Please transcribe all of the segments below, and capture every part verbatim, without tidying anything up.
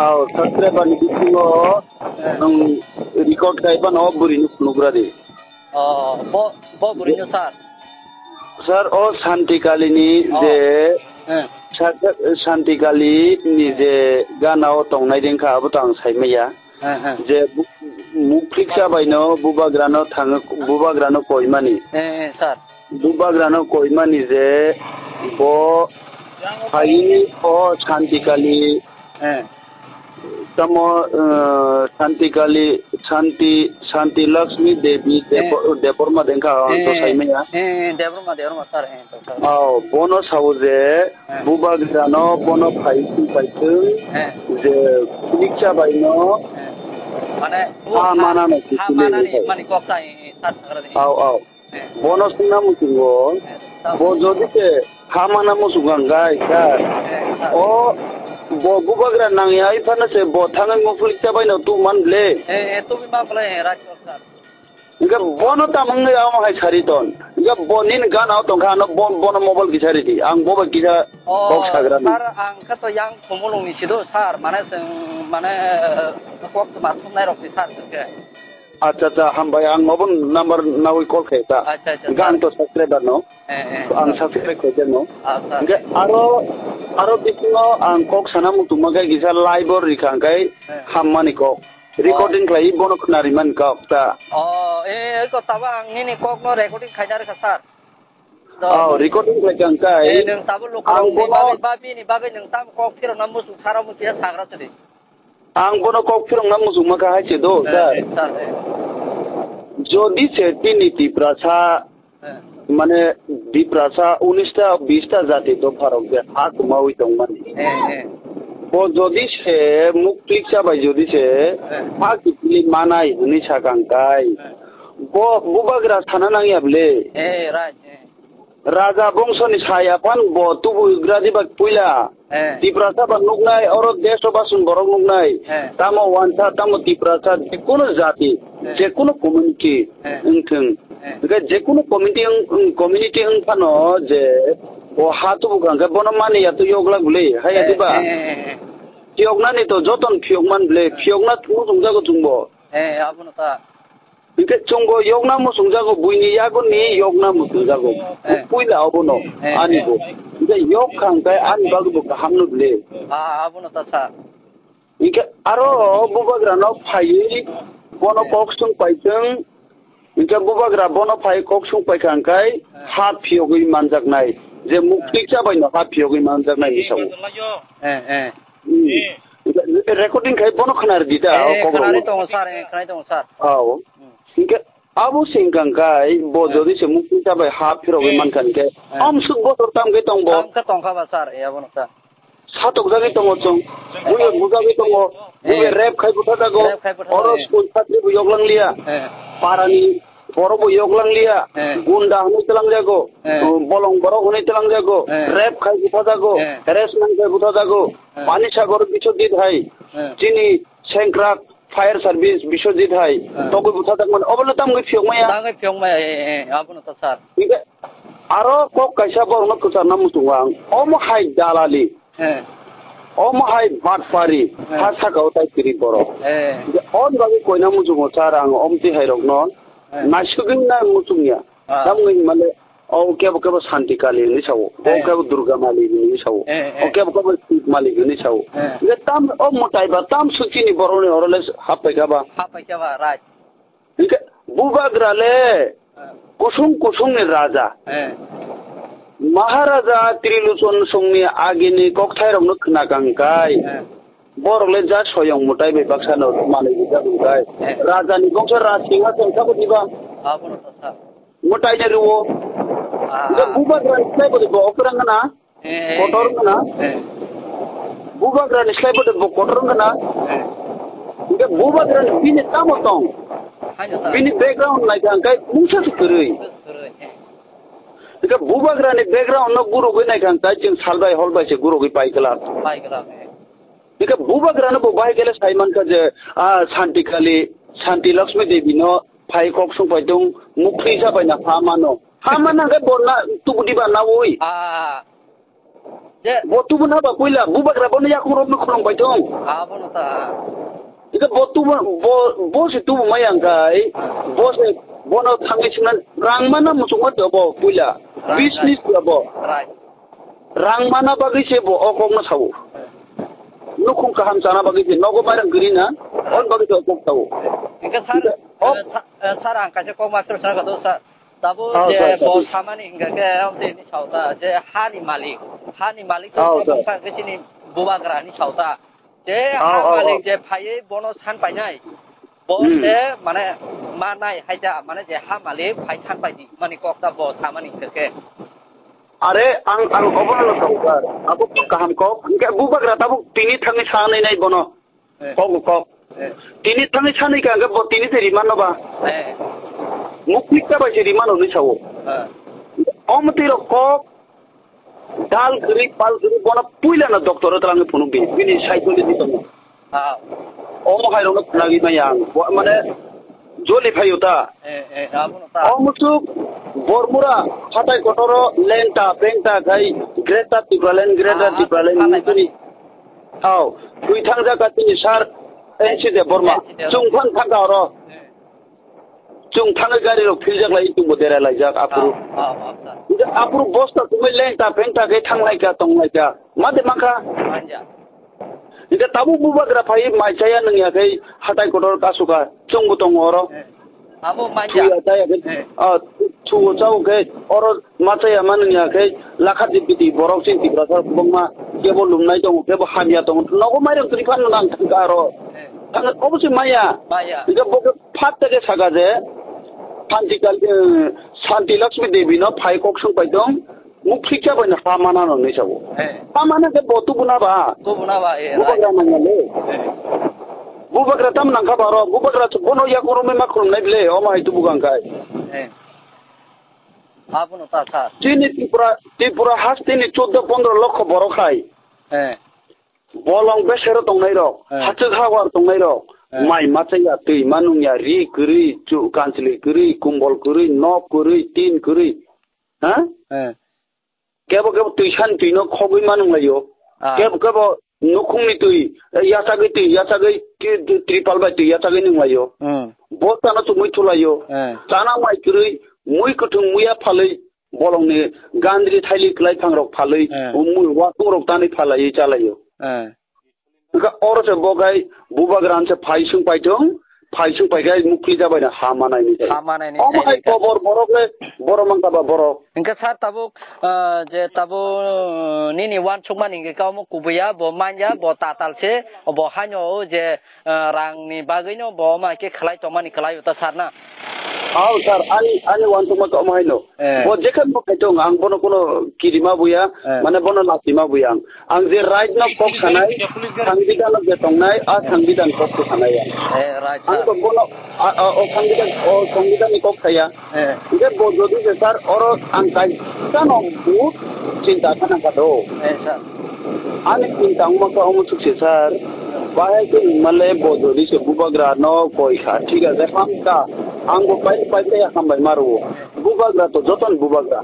Oh, subscriber ni bisingo, eh, ang record kai phano o bwrwi ni phunukra di. Oh, bo, bo bwrwi no sir. Sir, o Shanti Kali ni, oh, je, eh, Sa-, Shanti Kali ni, eh, je gana o tongnai dengkha, abo to ang sai maya. Eh, eh. Je bu-, muklik chabai no bubagra no thang, bubagra no koimani. Eh, eh, sir. Bubagrano koimani je bo phaiwi o Shanti Kali, eh, tamo, eh, Shanti Kali, Shanti, Shanti Lakshmi Devi, eh, Debo-, Debbarma dengkha, eh, to saimaya. Eh, eh, Debbarma, Debbarma, sir, eh, to, sir. Oh, bono sao je, eh, bubagrano bono phai, phai, eh, je kulik chabai no, eh, mane, ha, ha, manano ha, kisile manani, hai. Mani kok sai, eh, sir, sir, sir. Au, au. Bono swngna muchungo. Bo jodi se hamana muchungo ang gai, sir. O, bo bubagra nangya, ai phano se bo thangwi muklik chabai no tu man ble. Eh, eh, tu ma ble, eh, right, sir. Hingke bono tamung ya mo hai sari ton. Hingke bo nin gan out tongkha, ano bo, bono mobile kisa ridi. Ang bo bai kisa, oh, kok sagra ni. Sir, ang kha to yang Khumulung ni sido, sir. Mane, seng, mane, eh, kok ma thumnai rok ni, sir, hingke. Acha, acha, hambai, ang obo number nawi call khe ta. Acha, acha, sir. Hingke ang to subscriber no. Eh, eh. Ang subscribe khe no. Acha. Hingke aro, aro bisingo ang kok sana muchungma khe kisa live o rikha hingke, eh, hammani kok. Oh. Recording khlai bono khna rimani kok ta. Oh, eh, eh, ko tabo ang nini kok no recording khaina rikha, sir. To, oh, recording khlai kha hingke, eh, nwng tabo ang lukurokni bono bagwi, ba bini bagwi nwng tamo kok phirokna muchung sara muchung ya sagra chwdi. Ang bono kok phirokna muchungma kha hai se do, eh, sir. Eh, sir, eh. Jodi se tini Tiprasa, eh, mane Tiprasa unis ta, bis ta jati dopha rok je ha kwmawi tongmani. Eh, eh. Bo jodi se muklik chabai jodi se, eh, ha kiphilwi manai hwnwi sakang kai. Eh. Bo bubagra sana nangya ble. Eh, right, eh. Raja bongsoni sai aphan bo tubugradi ba puila. Eh. Tiprasa ba nuknai, oro desh o basun borok nuknai. Eh. Tamo wansa, tamo Tiprasa, jekunu jati, eh, jekunu community, eh, wngthung. Eh. Hingke jekunu community wng, wng, community wngphano je bo ha tubuka hingke bono mani ya tu yogla guli, hai ya, eh, diba? Eh, eh, eh, eh. Phiyokna ni to joton phiyok man ble, eh, phiyokna muchung jago chwngbo. Eh, abono ta. Hingke chwngbo yokna muchungjago, buini yagoni yokna muchungjago. Eh. Puila obono, eh, ani bo. Eh. Hingke yok kha hingke ani bagwi bo kaham no ble. Ah, abono ta sa. Hingke aro bubagrano phaiwi bono, eh, kok swng paithwng, hingke bubagra bono phai kok swng paikha hingke, eh, ha phiyogwi manjaknai. Je muklik, eh, chabaino ha phiyogwi manjaknai ni sao. Eh, eh. Hmm. Recording khai bono khna ridi da, eh, o kok khna ri rok. Tongo sir, eh, khna ri tongo sir. Oh. Hmm. Hingke abo se hingka hingkai, bo, eh, jodi se mukti chabai ha phirogwi, eh, mankha hingke, eh, amsuk bosor tam khe tong bo. Tam khe tongkha ba sir, eh, abono sir. Satok jagwi tongo chwng, buye bujagwi tongo, buye, eh, rape khai butha jago, rape khai butha jago, oro, eh, school satri bo yoklang liya, eh, parani borok bo yoklang liya, eh, gunda hwnwi tlang jago, eh, bolong borok hwnwi tlang jago, eh, rape khai butha jago, eh, harassment khai butha jago, eh, Pani Sagar Biswajit hai, eh, chini sengkrak, fire service Biswajit hai, ah, togwi butharjakmani, obono tamgwi phiyokmaya. Tamgwi phiyokmaya, eh, eh, abono to sir. Hingke aro kok kaisa borokno kwcharna muchungo ang. Omo hai dalali. Eh. Omo hai batpari. Eh. Ha sakao tai kwrwi borok. Eh. Hingke on bagwi koina muchungo sir ang omtwi hai rokno. Eh. Naisugwi nai muchungya. Ah. Tamni hinmale, o kebo kebo Shanti Kali hinwi sao, o, eh, kebo Durga Mali hinwi sao, eh, eh, o kebo kebo Shiv Mali hinwi sao. Eh. Je tam o mwtai ba tam suchini borokni oro le happai kha ba. Happai kha ba, right. Hingke bubagra le, eh, kusung kusungni raja. Eh. Maharaja Trilochon songni agini kokthairokno khna kang kai. Eh. Borok le ja soyong mwtai bai baksa no manwi rijak wngkha. Eh. Raja ni bongso Rajsingha tong sabo diba? Abono to sa. Mwtai ni rwo. Ah. Hingke bubagra ni slai bo bo okrang gana. Eh, eh, kotor gana. Eh. Bubagra ni slai bo bo kotor gana. Eh. Hingke bubagra ni bini tamo tong. Haino sa. Bini background nai kha hingke mungsa se kwrwi. Kwrwi, eh. Hingke bubagra ni background no gurugwi nai kha hingke chwng sal bai hol bai se gurugwi pai kwlak. Pai kwlak, eh. Hingke bubagrano bo bahai khe le sai mankha je, ah, Shanti Kali, Shanti Lakshmi Devi no phai kok sung pai tong, mukti sa bai na pha mano. Pha mano hingke bo na tubu diba nawi. Ah. Je bo tubu na ba puila, bubagra bono yakung rok no khulum bai thung. Abono ta. Ika bo tubu, bo, bo se tubu mai ang kai, bo se bono thangwi sina rang mana muchung ma bo puila. Right, right. Business bo. Right. Rang mana bagwi se bo o kok no sao. Nukhung kaham chana bagwi se nogo mairang giri na, on bagwi se o kok sao. Ika sir, ika, o eh, sa-, eh, sir, ang kaisa kok master sana ka to, sir. Tabo oh, je sorry, bo sorry. Samani hingka ke, ang tini sao ta, je hani malik, hani malik to oh, sabo sorry. Sa ke sini bubagra ni sao ta. Je oh, ha oh, malik oh. Je phaiye bono san painai. Bo hmm. Je mane manai haida, mane je ha malik phai san paidi, mani kok ta bo samani hingka ke. Are, ang, ang obo no sao, sir. Abo kaham kok. Hingke bubagra tabo tini thangni sanai nai bono. Eh. Kok, kok. Eh. Tini thangwi sanwi ka, hwnkhe bo tini se rimano ba? Eh. Muklik ta bai se rimano hinwi sao. Eh. Omo twi rok kok, dal kwrwi, pal kwrwi, bono puilano doctor o twlangwi phunuk di. Bini psychology tongo. Ah. Omo hai rokno khwnagwi maya ang. Bo-, mane, joli phaio ta. Eh, eh, abono ta. Omo suk, Bormura, hatai kotoro, lengta, pengta khai, Greater Tipraland, Greater ah, Tipraland, ah, hinwi tini. Hao, twi thangjak ka chini sir, N C Dev Borma. N C Dev. Chwng phang thangkha oro. Hmm. Chwng thangwi gari rok philjak lai, chwngbo dera laijak, aphuru. Hao, hao, hao, sir. Hingke aphuru bosta tumui lengta phengta khe thanglai kha, tonglai kha. Ma de mankha? Manja. Hingke tabuk bubagra phai mai chaya nungya khe hatai kotor kasukha. Chwngbo tongo oro. Eh. Abo manya. Thuya chaya khe, eh, ah, thuo chao khe, oro ma chaya ma nungya khe, lakha dipiti borok chini Tiprasa kwbangma, kebo lumnai tongo, kebo hamya tongo. Nogo mairang twi phano nang thangkha aro. Eh. Thangkha obo se maya. Maya. Hingke bo khe phat teke saka je, Santi Kal-, eh, Santi Lakshmi Devi no phai kok swng pai tong. Muk phikya bai no ha mana no hinwi sao. Eh. Ha mana khe bo tubu na ba? Tubu na ba, eh, right. Bubagra nangya le. Eh. Bubagra tam nangkha ba ro? Bubagra bono yakung romwi ma khulumnai bile, omo hai tubu gang kai. Eh. Abono ta sa. Chini Tripura, Tripura hasteni chuddo pondro lokho borok hai. Eh. Bolong besero tongnai rok, eh, hachwk hawar tongnai rok, eh, mai machaya, twi manungya, ri kwrwi, chu-, kanchli kwrwi, kumbol kwrwi, nok kwrwi, tin kwrwi. Ha? Eh. Kebo kebo twi san twi no khogwi ma nunglaio. Ah. Kebo kebo nukhungni twi, eh, yachagwi twi, yachagwi ki-, tripal bai twi yachagwi nunglaio. Hmm. Bostano chumui thulaio. Eh. Chana mai kwrwi, mui kwthwng muya phalwi, bolongni gandri thaili kwlai phangrok phalwi, eh, mui wasung rok tanwi phalaiwi chalaio. Eh. Wngkha oro se bo khai bubagra se phaisung paithung, phaisung paikhai mukli jabaina ha manaini jai. Ha manaini omo jai hai kha. Kobor borok le borok mangkha ba borok. Hingke sir tabuk, ah, je tabuk, ah, nini wansukmani hingke kaomo kubuya, bo manya, bo tatal se, bo haino o je, ah, rangni bagwino bo ma khe khlai tongmani kwlai uta sir na. Hao sir, ani, ani wansukma to omo haino. Eh. Bo jekhe bo kaitung, ang bono kuno kirima buya, eh, mane bono latima buya ang. Ang je right no kok sanai, sangbidan no je tongnai, a sangbidan kok se sanai ang. Eh, right, ang sir. To bono, a, a, o sangbidan, o sangbidan ni kok saya. Eh. Je bo jodi je sir, oro ang kaisa no bu chinta sana ka do. Eh, sir. Ani chinta wngma ka omo suk se sir. Bahai ke male bo jodi se bubagra no koi kha, thik ase, ham ka. Ang bo pai, pai, pai hambai maro. Bubagra to joton bubagra.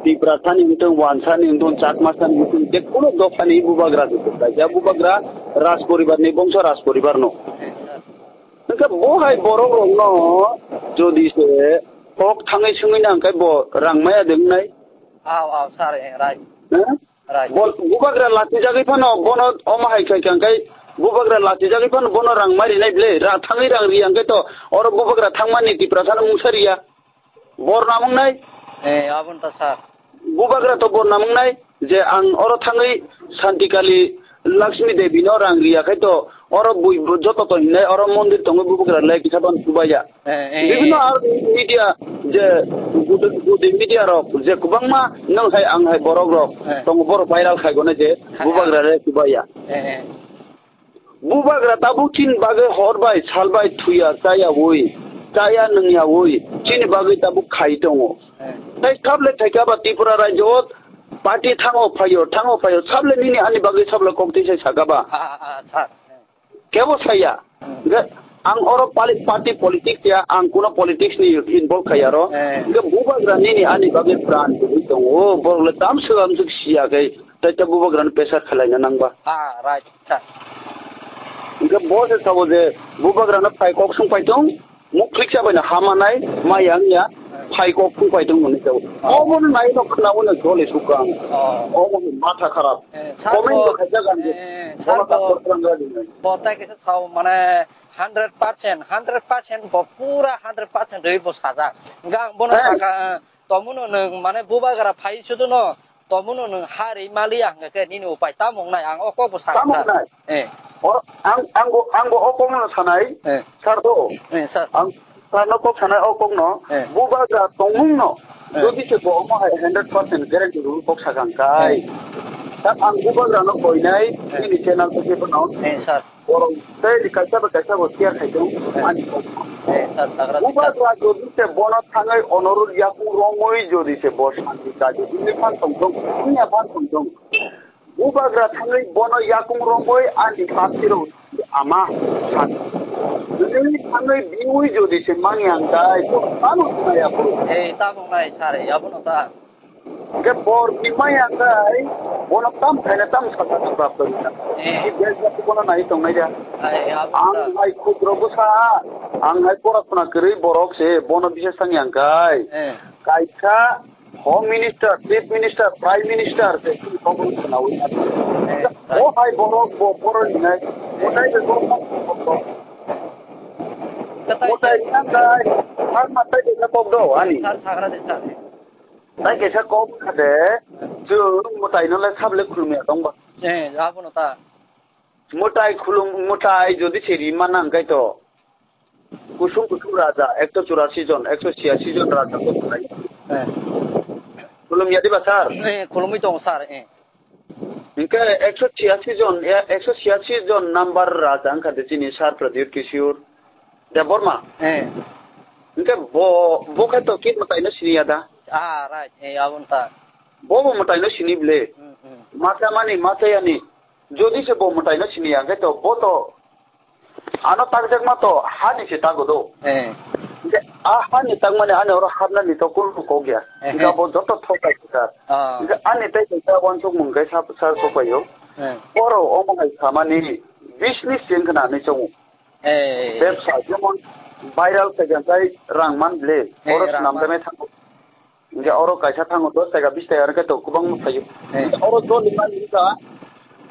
Tipra thani wngthung, Wansa ni wngthung, Chakma thani wngthung, je kuno dopha ni bubagra se kwbla. Ya bubagra Raj poribar ni, bongso Raj poribar no. Hingke bo hai borok rok no jodi se kok thangwi swngwi nang khe bo rang maya de wngnai. Aw, aw, sir, eh, right. Eh? Right. Bo bubagra lachijagwi phano bono omo hai khai kha, hingke bubagra lachijagwi phano bono rang mai rinai ble, ra-, thangwi rang ri, hingke to oro bubagra thangmani Tiprasano mungsa riya. Bornam wngnai. Eh, aboni ta sir. Bubagra to bornam wngnai, je ang oro thangwi Santi Kali Lakshmi Devi no rang riya khai to, oro bui joto to hinai oro mondir tongo bubagra le kisa ban kubaya. Eh, eh, bibhinno eh. Ar media je gudi, gudi media rok je kwbangma nwng hai ang hai borok rok eh. Tongo borok viral khai gone je ha, ha. Bubagra le kubaya. Eh, eh. Bubagra tabuk chini bagwi hor bai sal bai thuya chayaui, chaya nungyaui, chini bagwi tabuk khai tongo. Eh. Tai sable thaika ba Tripura rajyo o party thango phaio, thango phaio, sable nini ani bagwi sable kok twi sai saka ba. Ah, ah, ah, sir. Kebo saya. Hmm. Ge, ang oro pali-, party politics ya, ang kuno politics ni involve khaya ro. Eh. Ge bubagra nini ani bagwi pran twi tongo, borok le tam swkang swk siya khe. Tei tei bubagrano pressure khlaina nangba. Ah, right, sir. Hingke bo se sabo je bubagrano phai kok sung paitung, muk phliksa baino hamanai, maya wngya, phai kok sung paitung hwnwi sabo. Oh. Obono nai no khnawi no jole sukang. Oh. Obono matha kharap. Eh, sir, comment bo, bo khaijak ang je, eh, sir, bono bo, doctor khlangya dinai. Bo tai kisa sao mane hundred percent, hundred percent bo pura hundred percent rwi bo sajak. Hingke ang bono saka, eh, tomuno nwng mane bubagra phai sudu no, tomuno nwng ha rwi maliya hingke nini upai tamo wngnai ang o kok bo sakha. Tamo wngnai? Eh. O, ang, ang bo, ang bo o kok no sanai, eh, sir do. Eh, sir. Ang sir no kok sanai o kok no, eh, bubagra tongmung no, eh, jodi se bo omo hai hundred percent guarantee rwi kok sakang kai. Eh. Sir, ang bubagra no koinai, eh, nini channel to se bono. Eh, sir. Borok tei kaisa bai kaisa bo share khai tongo, eh, ani kok. Eh, sir, sagra. Bubagra jodi se bono thangwi onorok yakung romwi jodi se bo santi kaji wngwi phan tongthong, wngya phan tongthong. Bubagra thangwi bono yakung romwi ani patirok ama san. Wngwi thangwi biwi jodi se mangya hwnkhe, bo ano maya bro. Eh, tabuk nai sir, abono ta. Hingke bor ni maya khe bono tam khaina tam sakha sakha kori ta. Eh. Ni bel jati bono nai tongnai da. Ai, abo ta. Ang hai khudro bwsa, ang hai pora khuna kwrwi borok se bono bisa sang yang kai. Eh. Kaisa Home Minister, Chief Minister, Prime Minister se kok khuna wi. Eh, o hai borok bo poro ni nai. Mutai de borok. Katai mutai se. Yang kai. Har matai de kok do ani. Sir, sagra de sir. Tai kaisa kok kha de, chwng mwtai no le sable khulum ya tong ba. Eh, abono ta. Mwtai khulum, mwtai jodi se ri mana hwnkhe to. Kusung kusung raja, ekso churasi jon, ekso chiyasi jon raja ko khulai. Eh. Khulum ya diba sir? Eh, khulumwi tong sir, eh. Hwnkhe ekso chiyasi jon, e, ekso chiyasi jon number raja wngkha de chini sir Pradyut Kishore Debbarma. Eh. Hwnkhe bo, bo khe to kit mwtai no sini ya da. Ah, right. Eh, abon ta. Bo bo mwtai no sini ble. Hmm, hmm. Masa mani, masa yani. Jodi se bo mwtai no sini ya, hwnkhe to bo to ano takjakma to hani se tago do. Eh. Hwnkhe a hani takmani ani oro hapnani to kunu kok ya. Eh, hwnkhe eh. Abo joto thokai sika. Ah. Hwnkhe ani tai kaisa wansukmung khe sab-, sar sopaio. Eh. Oro omo hai samani business se wngkha na hinwi chongo. Eh. Bebsa, jemon viral khaikha khe rang man ble. Eh, oro rang swnam man. Tangwi thango. Hingke oro kaisa thango dos taka bis taka hingke to kwbangma phaio. Eh. Oro joli man wngkha,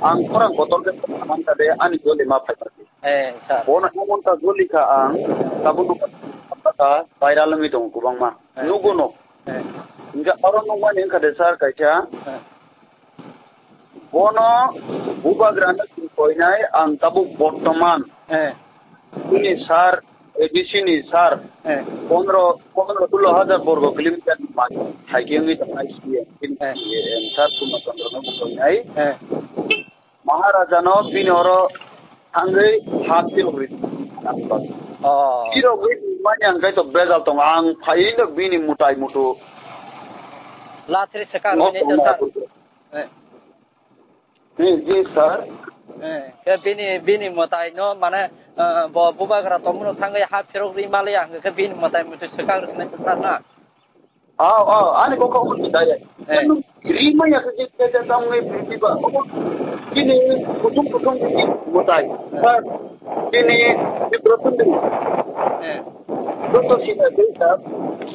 ang khorang kotor khe man kha de ani joli ma phai kha. Eh, sir. Bono emon ta joli kha ang, tabuk nukha viral wngwi tongo kwbangma. Eh. Nugo no. Eh. Hingke oro nukmani wngkha de sir kaisa. Eh. Bono bubagrano chwng koinai ang tabuk bortoman. Eh. Chini sir, A D C ni sir, eh, pondro, pondro solo hajar borgo kilometer ni mani thaiki wngwi tongnai C M, chini, eh, C M sir Purno Chandra no bo koinai. Eh. Maharaja no bini oro thangwi ha tirogwi. Oh. Tirogwi mani ang kaitor bejal tongo. Ang phaiwi no bini mutai mutu. Lathri swkang no bini tongnai sir. Eh. Eh, ji, sir. Eh, khe bini, bini mwtai no, mane, eh, bo bubagra tongmano thangwi ha phirok ri maliya, hwnkhe bini mwtai mwtai swkang rwkhnai sir na? Aw, aw, ani kok kok ni dai. Eh. Ri maya khe je, je, je, tam ngai bini ba. Bini kutung kutung bini mwtai. Eh. Sir, bini Tripura Sundari. Eh. Doctor Sina Dei, sir.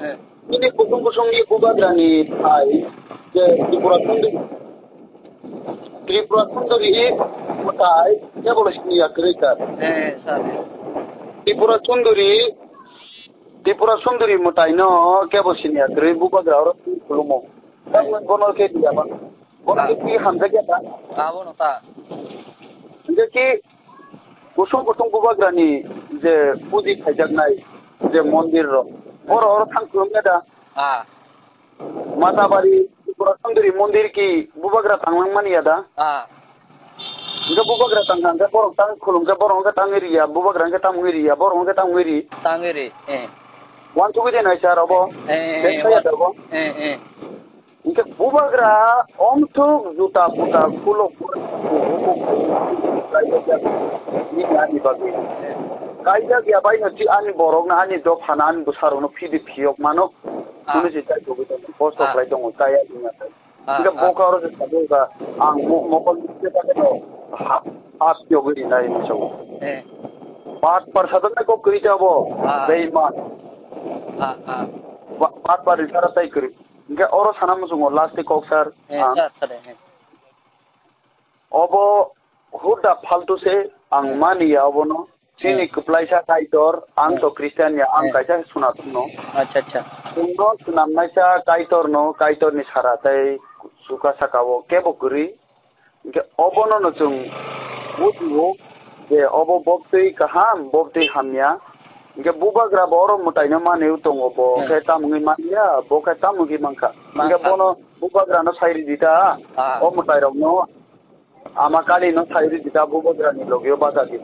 Eh. Bini kusung kusung ni bubagrani phai je Tripura Sundari, Tripura Sundari mwtai kebo sini ya kwrwi kha. Eh, sir. Tripura Sundari, Tripura Sundari mwtai no kebo sini ya kwrwi bubagra oro khulumo. Tamo bono khe diya ba. Bono khe hamjakya ba. Abono ta. Hingke ki kusung kusung bubagrani je puji khaijaknai je mondir rok, oro oro thang khulumya da? Ah. Matabari Tripura Sundari mondir ki bubagra tanglang mani ya da? Ah. Hingke bubagra tangkha hingke borok tang khulumkhe borok hingke tangwi riya, bubagra hingke tangwi riya, borok hingke tangwi ri. Tangwi ri, eh. Wansugwi de nai sir obo? Eh, eh, eh, eh, da bo? Eh, eh. Hingke bubagra omthuk juta puta kulo ani bagwi. Kaijak ya bai no ti ani borok no ani dopha no ani bwsarok no phidi phiyok mano. Ah. Hwnwi se chai togwi tongo. Kosto khlai tongo, chaya wngya khe. Ah, hingke ah. Bo khe oro se sago ka, ang mo-, mokol ni se ta khe no ha-, ha tiyogwi rinai hinwi sago. Eh. Bat par sajaknai kok kwrwi ta bo, Ah. Beiman. Ah, ah. Ba-, bat par rinai tai kwrwi. Hingke oro sana muchungo last kok sir, Eh, ang. Sir, sir, eh. Obo huda faltu se, ang Hmm. mani ya obono. Chini Hmm. kwplaisa Kaitor, ang to Hmm. Christian ya, ang Hmm. kaisa Sonaton no. Acha, acha. Chwngno swnamnaisa Kaitor no, Kaitor ni sara tei suka saka o kebo kwrwi. Hingke obono no chwng bujio je obo bobtwi kaham, bobtwi hamya. Hingke bubagra bo oro mwtaino manwi tongo, bo Hmm. khe tamungwi manya, bo khe tamungwi mankha. Hingke Mankha. Bono bubagra no sai ridi ta, Ah. o mwtai rok no. Ama Kali no sai ridi ta, bubagra ni logi o bacha di.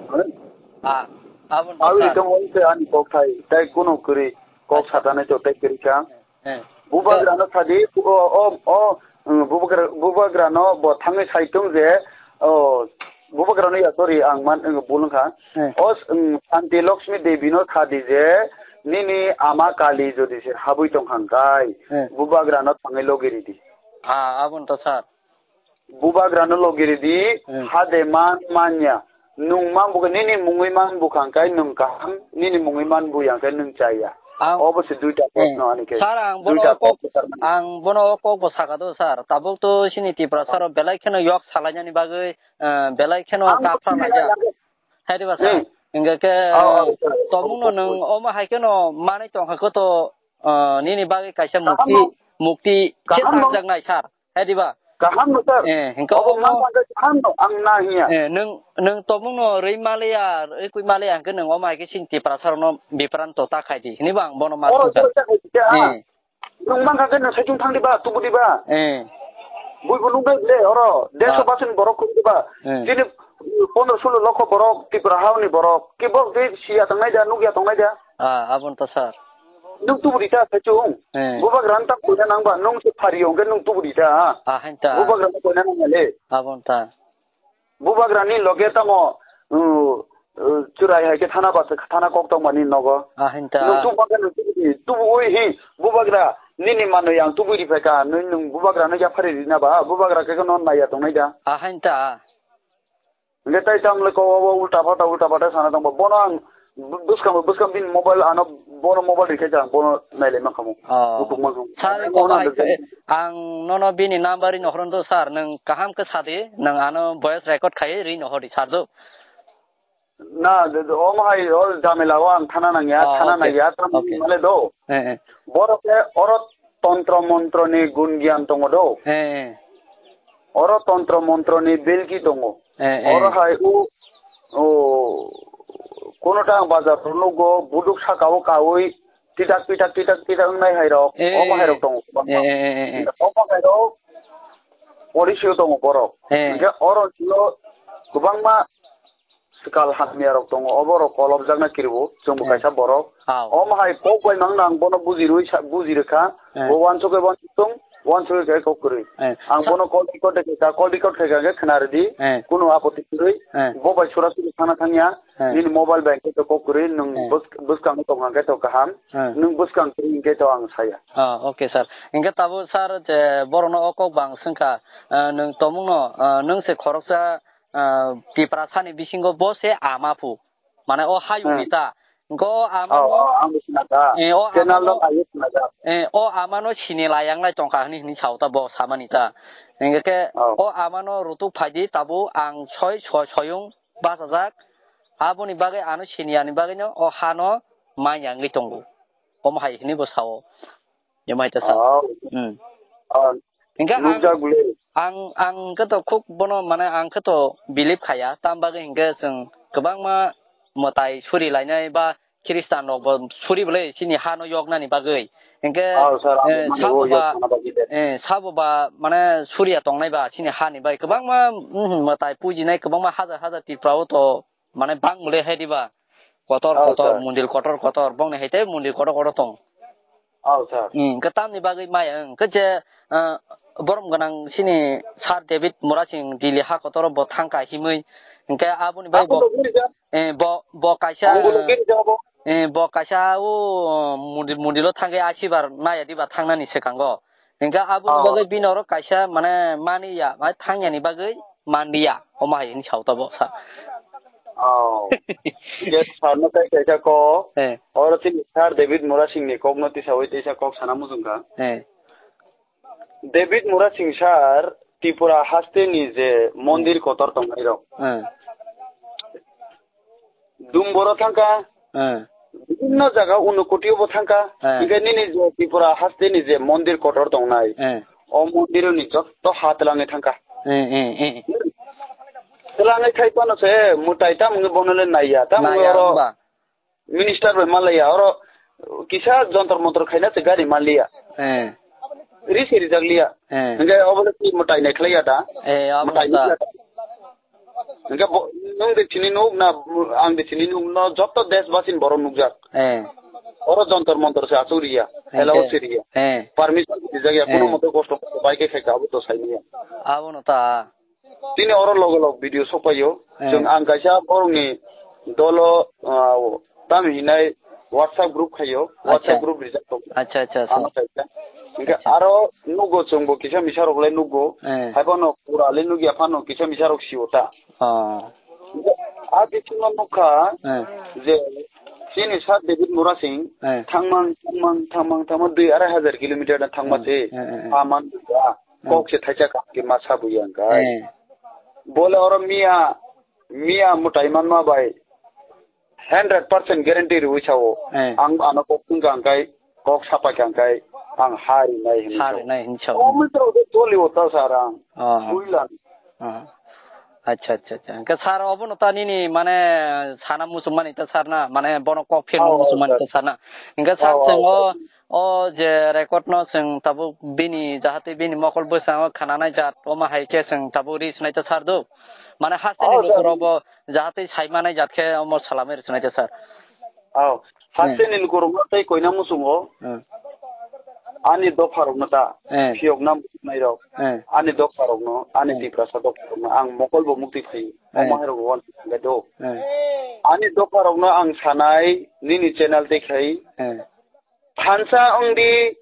Ah, aboni Awi bwsa. Tong oi se ani kok thai, tai kuno kwrwi, kok Acha. Satane to tai kwrwi kha. Eh. Bubagra no sadi, o, o, o, um, bubagra, bubagra no bo thangwi sai tong je, o, bubagra no ya, sorry, ang man, um, bulung kha. Eh. O, um, Santi Lakshmi Devi no sadi je, nini ama Kali jodi se habwi tong hang kai, Eh. Bubagra no thangwi logi ridi. Ah, aboni to sir. Bubagra no logi ridi, Hmm. Hade man manya. Nwng man bukha, nini mungwi man bukha hwnkhe nwng kaham, nini mungwi man buya hwnkhe nwng chaya. Ang Obo se duita kok Hmm. no ani khe. Sir, ang bono Duita o kok, kok se tar mani. Ang bono o kok bo saka do, sir. Tabuk to chini Tiprasa rok belai kheno yok salainani bagwi, eh, belai kheno Ang kapra bo laijak. Hai diba, sir? Hmm. Hingke khe, Oh, oh, sir. Tomung no Oh, oh, nwng oh. Omo hai kheno manwi tongkha khe to, eh, nini bagwi kaisa Kaham mukti, no. Mukti Kaham no. Khe jaknai, sir. Hai diba? Kaham no, sir. Eh, hingke Obo omo mang mang kaham no, ang na hiya. Eh, nwng, nwng tomung no rwi maliya, rwi kui maliya, hingke nwng omo hai khe chini Tiprasa rok no bipran to ta khai di. Hini bo ang bono ma Oh, thangkha. Sir, sir, sir, ah. Eh. Nwng mang kha khe nwng saichung thang diba, tubu diba. Eh. Bui bo nung dai le, oro, desh Ah. Basin borok kung diba. Eh. Chini pondro sulo lokho borok, Tripura haoni borok. Ke borok de siya tongnai da, nukya tongnai da. Ah, abon to, sir. Nwng tubudi ta saichung. Eh. Bubagra nwng ta koina nangba, nwng se phari hwnkhe nwng tubudi ta. Ah, hain ta. Bubagra nwng koina nangya le. Abon ta. Bubagra ni loge tamo, uh, uh, churai hai khe thana bas, thana kok tong bani nogo. Ah, hain ta. Nwng tubu khe nwng tubudi, tubu ui hi, bubagra nini manwi ang tubui ri phaikha, nwng, nwng bubagra no yaphari rina ba, bubagra khe no naiya tongnai da. Ah, hain ta. Hingke tai tamo le kok o ulta phalta, ulta phalta sana tongba. Bono ang bw-, bwskang, bwskang bini mobile ano, bono mobile rikhe jang, bono nailai mankhamu. Oh. Kutuk mankhamu. Sir, Bono kok ang hai khe, ang nono bini number rino horo do, sir, nwng kaham khe sadi, nwng ano voice record khai rino hori, sir, do. Na, de, de, omo hai, o jamela o ang thana nangya, Oh, thana okay. Nangya, tamo Okay. Male do. Eh, eh. Borok khe oro tontro montro ni gun gyan tongo do. Eh, eh. Oro tontro montro ni belgi tongo. Eh, eh. Oro hai u, o, kono ta ang bazar rok nugo, buduk saka o kaui, titak, titak, titak, titak wngnai hai rok, eh, omo hai rok tongo, eh, kwbangma. Eh, eh, eh, eh. Omo hai rok, police o tongo borok. Eh. Hingke oro silo kwbangma swkal hamya rok tongo, obo rok kolobjakna kiribo, chwngbo Eh. Kaisa borok. Ao. Omo hai kok bai mangno ang bono bujirwi sa-, bujirwkha, Eh. Bo wansugwi wansuk tong, wansugwi khe kok kwrwi. Eh. Ang Sa- bono call record khe ka, call record khe ka khe khna rwdi, Eh. Kunu apoti kwrwi, Eh. Bo bai sura suri thangna thangya, Eh. Nini mobile bai khe to kok kwrwi, nwng Eh. bwsk-, bwskango tong kha khe to kaham, Eh. Nwng bwskang kwrwi hwnkhe to ang saya. Ah, okay, sir. Hingke tabuk, sir, je borokno o kok bang swngkha, ah, nwng tomungno, ah, nwng se khoroksa, ah, Tiprasani bisingo bo se ama phu. Mane o hayungni Hmm. Ta. Hingke o ama Oh, no, oh, ang bo sinaka. Eh, o Channel ama no no, ayo sinaka. Eh, o ama no sini layang lai tongkha hini, hini sao ta bo samani ta. Hingke ke Oh. O ama no rutuk phaidi tabuk ang soi, soi, soyung bachajak. Aboni bagwi ano sini yani bagwi no o ha no manya wngwi tongo. Omo hai hini bo sao. Yamai ta sa. Oh. Hmm. Oh. Hingke ang, Nukjak bole. Ang, ang khe to khuk bono mane ang khe to believe khaya. Tam bagwi hingke chwng kwbangma mwtai suri lainai ba Khristan rok bo suri bole chini ha no yoknani bagwi. Hingke, Oh, sir, ang eh, mani sabo o ba, yok sana bagwi de. Eh, sabo ba mane suriya tongnai ba chini ha ni bai kwbangma, mhm, mwtai pujinai kwbangma hajar hajar Tripura o to mane bang bole hai diba. Kotor, Oh, kotor, sir. Mondir kotor, kotor, bongni hai tei mondir kotor, kotor tong. Oh, sir. Hmm, hingke tamni bagwi maya, hingke je, ah, borom gwnang sini Sir David Murasing Delhi ha kotor bo thangka himwi, hingke aboni bai Abo bo, bo giri ja. Eh, bo, bo kaisa, Abo bo giri ja bo. Eh, bo kaisa o mondir, mondir o thangwi asibar naya diba thangnani swkango. Hingke aboni Oh. bagwi bini oro kaisa mane mani ya, mane thang yani bagwi man ya. Omo hai hini sao tabuk sa. Oh. Yes, sir, no kai kaisa kok. Eh. Oro tini Sir David Murasing ni kok no tisawi teisa kok sana muchung kha. Eh. David Murasing sir, Tripura haste ni je mondir kotor tongnai rok. Eh. Dumboro thangkha. Eh. Bibhinno jaga Unakoti bo thangkha. Eh. Hingke nini je Tripura haste ni je mondir kotor tongnai. Eh. O mondir ni jotto ha twlangwi thangkha. Eh, eh, eh. Twlangwi thai phano se mwtai tamo wngwi bono le naiya. Tamo wngwi Naiya oro wngba. Minister bai malaiya. Oro kisa jontor montor khaina se gari manliya. Eh. Ri se rijak liya. Eh. Hingke obo le ki mwtai nai khlaiya da. Eh, abo Mwtai da. nai khlaiya da. Hingke bo, nwng de chini nuk na, ang de chini nuk no, joto desh basin borok nukjak. Eh. Oro jontor montor se asuk riya, Hingke, allow se riya. Eh. Permission rijak ya, kuno Eh. mote kosto bai ke khaika abo to sainiya. Abo no ta. Tini oro logo log video sokpaio. Eh. Chwng ang kaisa borokni dolo, ah, tamo hinai WhatsApp group khaio, Acha. WhatsApp group rijak tongo. Acha, acha, acha. Ano kaisa. Hingke Acha. aro nugo chwngbo kisa misa rok le nugo. Eh. Haibono pura le nugya phano kisa misa rok sio ta. Oh. A bisingo nukha Eh. je chini Sir David Murasing Eh. thangmang, thangmang, thangmang, thangmang dui arai hajar kilometer na thangma Hmm. se. Eh, eh, eh. A man ya. Hmm. Kok se thaisa kap ke ma sabu yang kai. Eh. Bole oro miya, miya mutai manma bai hundred percent guarantee riwi sao. Eh. Ang ano kok tungka ang kai, kok sapa khe ang kai, ang ha rinai hinwi Sa sao. rinai hinwi sao. O mitro de toli ota sar ang. Oh. Builan. Oh. Acha, acha, acha. Hingke sir obono ta nini mane sana muchungmani ta sir na, mane bono kok phirma Oh, muchungmani sir. ta sir na. Hingke sir Oh, oh, chwng o, sir. o je record no chwng tabuk bini jahate bini mokol bwskango khananai jat omo hai khe chwng tabuk ri swnai ta sir do. Mane hasteni Oh, sir. lukurok bo jahate saimanai jat khe omo salamai ri swnai ta sir. Oh, Hmm. hasteni lukurok no tei koina muchungo. Hmm. Ani dopharokno ta, Eh. phiyokna nairok, Eh. ani dopharokno, ani Eh. Tiprasa dopharokno ang mokolbo mukti phaio. Eh. Omo hairok wan do. Eh. Ani dopharokno ang sanai, nini channel tei khai, Eh. thansa wngdi,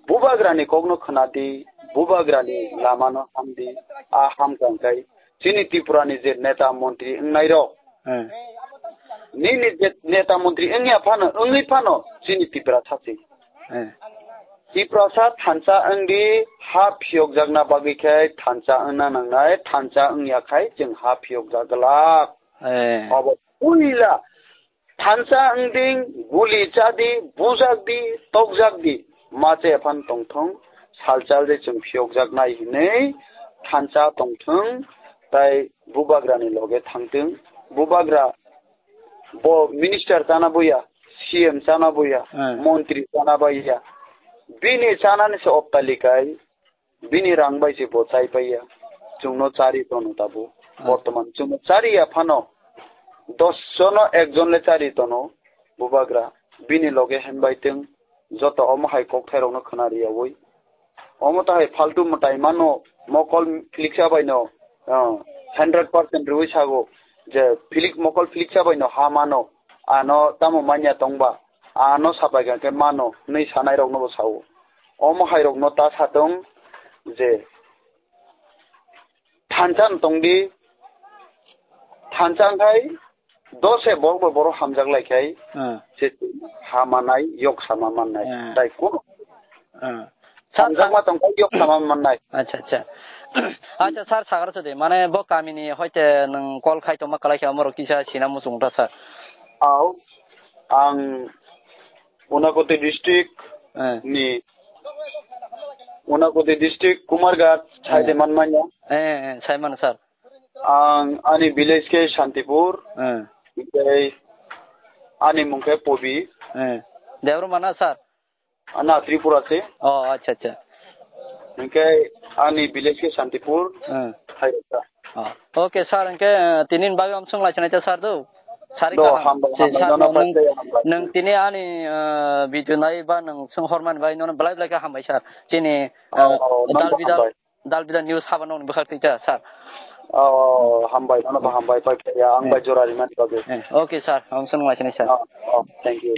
bubagrani kokno khwnadi, bubagrani lamano hamdi, a hamkha hwnkhe chini Tripurani je neta montri wngnairok, Eh. Nini je neta montri wngya phano, wngwi phano chini Tiprasa se. Eh. Tiprasa thansa wngdi ha phiyokjakna bagwi khe thansa wngna nangnai, thansa wngya khai chwng ha phiyokjak glak. Eh. Obo puila thansa wngdi, guli chadi, bujakdi, tokjakdi, mache phan tongthong, salchal je chwng phiyokjaknai hinwi thansa tongthong, tai bubagrani loge thangtwng. Bubagra bo minister chana boya, C M chana boya, Hmm. montri chana baiya. Bini chanani se optalikai, bini rang bai se bo chai paiya. Chwngno chari tono tabuk. Hmm. Bortoman chwngno chari ya phano dos jono ekjon le chari tono bubagra. Bini loge hembai tong joto omo hai kokthairokno khwna riyaui. Omo tahai faltu mwtai mano, mokol philiksa baino, ah, hundred percent rwui sago je philik, mokol philiksa baino ha mano, ano tamo manya tongba, ano sapaikha khe mano hwnwi sanairokno bo sao. Omo hairokno ta satong je thansa no tongdi, thansa wngkhai dose borok bai borok hamjak lai khai, Ah. se ha manai, yok sama mannai. Ah. Tai kuno Ah. Sir, hamjakma tong khai yok sama mannai. Acha, acha. Acha, sir, sagar sudi. Mane bo kamini hoite nwng call khai tongma kalai khe omorok kisa sina muchung ta, sir. Au, ang Unakoti district Eh. ni, Unakoti district, Kumarghat, Eh. saide manmanya. Eh, eh, sai mano, sir. Ang ani village khe Shantipur, Eh. tei ani mung khe Pobi. Eh. Debra mana, sir? Ana Tripura se. Oh, acha, acha. Hingke ani village khe Shantipur, Eh. Khairoksa. Oh. Okay, sir, hingke, eh, tinin bagwi amsong lai sinai ta, sir, do. Sari Do, kaham. Hambai, Se, hambai, sir, nono no, nwng, paidaya, hambai. Nwng tini ani, eh, video nai ba nwng song hormani bai nono belai belai khe hambai, sir. Chini, Oh, eh, oh, nono dal bidal, hambai. Dal bidal news haba nokni bwkhak twi ta, sir. Oh, hambai, nono bo hambai, pai phaiya, ang bai jora rimani bagwi. Eh, okay, sir, ang swnung lai sinai, sir. Oh, oh, thank you.